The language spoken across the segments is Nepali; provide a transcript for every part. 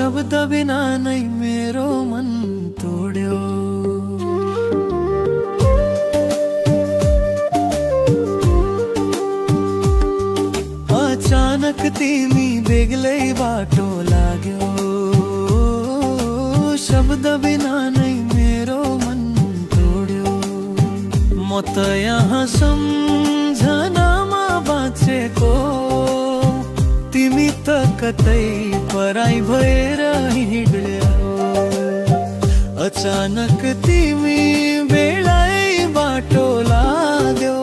शब्द बिना नै मेरो मन तोड्यो। अचानक तिमी बेग्लै बाटो लाग्यो, शब्द बिना नै मेरो मन तोड्यो। म त यहाँ सम्झनामा बाँचेको, तिमी त कतै पराई भएर हिँड्यौ। अचानक तिमी बेग्लै बाटो लाग्यो।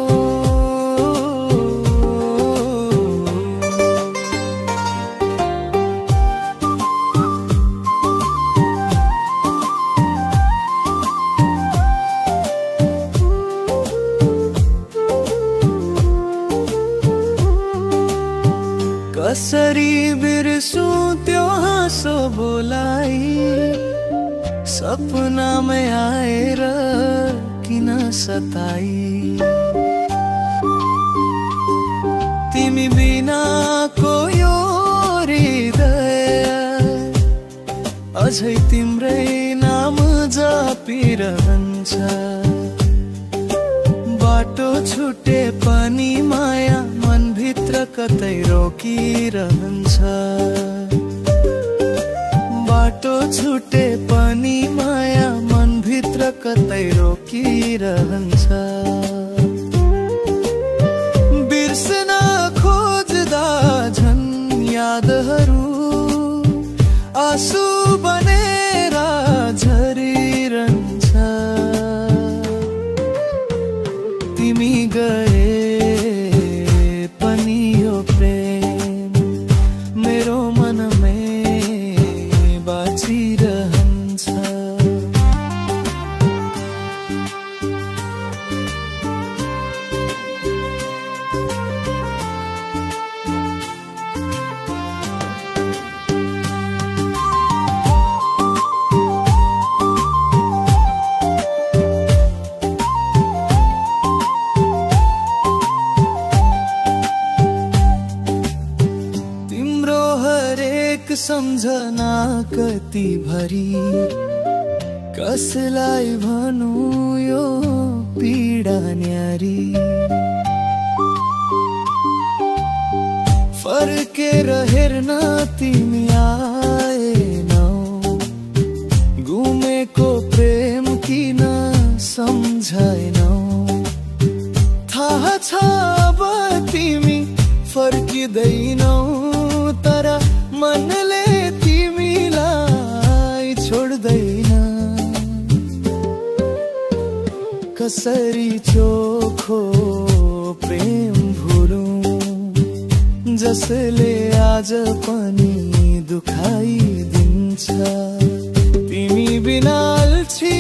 कसरी बिर्सु त्यो हाँसो बोलाई, सपनामै आएर किन सताई। तिमी बिनाको यो हृदय अझै तिम्रै नाम जपिरहन्छ। बाटो छुटे पनि माया मनभित्र कतै रोकिरहन्छ। बाटो छुटे पनि माया मनभित्र कतै रोकिरहन्छ। बिर्सन खोज्दा झन् यादहरू आँसु बनेर झरिरहन्छ। तिमी गए पनि यो प्रेम मेरो मनमै बाँचिरहन्छ। सम्झना कति भरी कसलाई भनौं यो पीडा न्यारी। फर्केर हेर्न तिमी आएनौ, गुमेको प्रेम किन सम्झाएनौ। थाहा छ अब तिमी फर्किँदैनौ, तर मनले तिमीलाई छोड्दैन। कसरी चोखो प्रेम भुलौं, जसले आज पनि दुखाइदिन्छ। तिमी बिना अल्छी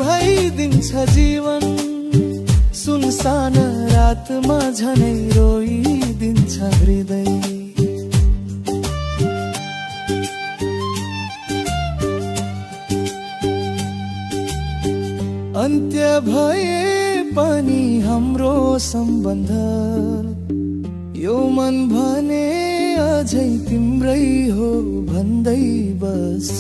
भइदिन्छ जीवन, सुनसान रातमा झनै रोइदिन्छ हृदय। अन्त्य भए पनि हाम्रो सम्बन्ध, यो मन भने अझै तिम्रै हो भन्दै बस्छ।